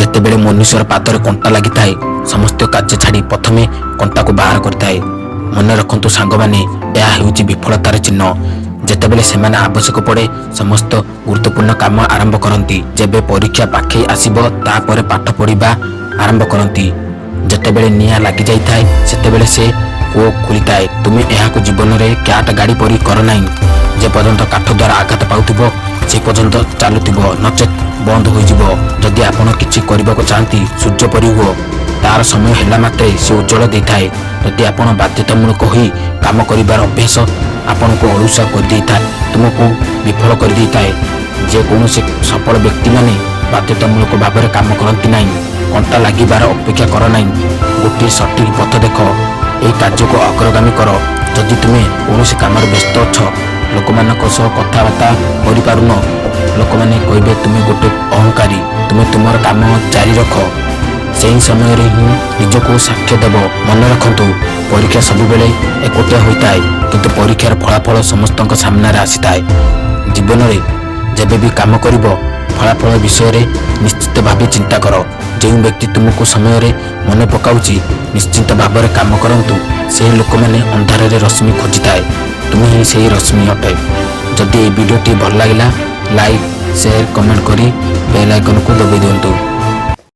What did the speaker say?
ଯେତେବେଳେ ମନୁଷ୍ୟର ପାଦରେ କଣ୍ଟା ଲାଗିଥାଏ, ସମସ୍ତ କାର୍ଯ୍ୟ ଛାଡ଼ି ପ୍ରଥମେ କଣ୍ଟାକୁ ବାହାର କରିଥାଏ। ମନେ ରଖନ୍ତୁ ସାଙ୍ଗମାନେ, ଏହା ହେଉଛି ବିଫଳତାର ଚିହ୍ନ। ଯେତେବେଳେ ସେମାନେ ଆବଶ୍ୟକ ପଡ଼େ, ସମସ୍ତ ଗୁରୁତ୍ୱପୂର୍ଣ୍ଣ କାମ ଆରମ୍ଭ କରନ୍ତି। ଯେବେ ପରୀକ୍ଷା ପାଖେଇ ଆସିବ, ତାପରେ ପାଠ ପଢ଼ିବା ଆରମ୍ଭ କରନ୍ତି। ଯେତେବେଳେ ନିଆଁ ଲାଗିଯାଇଥାଏ, ସେତେବେଳେ ସେ କୂଅ ଖୋଳିଥାଏ। ତୁମେ ଏହାକୁ ଜୀବନରେ କ୍ୟାଟ ଗାଡ଼ି ପରି କର ନାହିଁ। ଯେ ପର୍ଯ୍ୟନ୍ତ କାଠ ଦ୍ୱାରା ଆଘାତ ପାଉଥିବ, ସେ ପର୍ଯ୍ୟନ୍ତ ଚାଲୁଥିବ, ନଚେତ୍ ବନ୍ଦ ହୋଇଯିବ। ଯଦି ଆପଣ କିଛି କରିବାକୁ ଚାହାନ୍ତି, ସୂର୍ଯ୍ୟ ପରି ହୁଅ। ତାର ସମୟ ହେଲା ମାତ୍ରେ ସେ ଉଜ୍ଜଳ ଦେଇଥାଏ। ଯଦି ଆପଣ ବାଧ୍ୟତାମୂଳକ ହୋଇ କାମ କରିବାର ଅଭ୍ୟାସ ଆପଣଙ୍କୁ ଅଳସୁଆ କରିଦେଇଥାଏ, ତୁମକୁ ବିଫଳ କରିଦେଇଥାଏ। ଯେକୌଣସି ସଫଳ ବ୍ୟକ୍ତିମାନେ ବାଧ୍ୟତାମୂଳକ ଭାବରେ କାମ କରନ୍ତି ନାହିଁ। କଣ୍ଟା ଲାଗିବାର ଅପେକ୍ଷା କର ନାହିଁ। ଗୋଟିଏ ସଠିକ ପଥ ଦେଖ, ଏହି କାର୍ଯ୍ୟକୁ ଅଗ୍ରଗାମୀ କର। ଯଦି ତୁମେ କୌଣସି କାମରେ ବ୍ୟସ୍ତ ଅଛ, ଲୋକମାନଙ୍କ ସହ କଥାବାର୍ତ୍ତା କରିପାରୁନ, ଲୋକମାନେ କହିବେ ତୁମେ ଗୋଟେ ଅହଙ୍କାରୀ। ତୁମେ ତୁମର କାମ ଜାରି ରଖ। ସେହି ସମୟରେ ହିଁ ନିଜକୁ ସାକ୍ଷ୍ୟ ଦେବ। ମନେ ରଖନ୍ତୁ, ପରୀକ୍ଷା ସବୁବେଳେ ଏକୁଟିଆ ହୋଇଥାଏ, କିନ୍ତୁ ପରୀକ୍ଷାର ଫଳାଫଳ ସମସ୍ତଙ୍କ ସାମ୍ନାରେ ଆସିଥାଏ। ଜୀବନରେ ଯେବେ ବି କାମ କରିବ, ଫଳାଫଳ ବିଷୟରେ ନିଶ୍ଚିତ ଭାବେ ଚିନ୍ତା କର। ଯେଉଁ ବ୍ୟକ୍ତି ତୁମକୁ ସମୟରେ ମନେ ପକାଉଛି, ନିଶ୍ଚିତ ଭାବରେ କାମ କରନ୍ତୁ। ସେହି ଲୋକମାନେ ଅନ୍ଧାରରେ ରଶ୍ମି ଖୋଜିଥାଏ, ତୁମେ ହିଁ ସେହି ରଶ୍ମି ଅଟେ। ଯଦି ଏହି ଭିଡ଼ିଓଟି ଭଲ ଲାଗିଲା, ଲାଇକ୍, ସେୟାର, କମେଣ୍ଟ କରି ବେଲ୍ ଆଇକନକୁ ଦବାଇ ଦିଅନ୍ତୁ।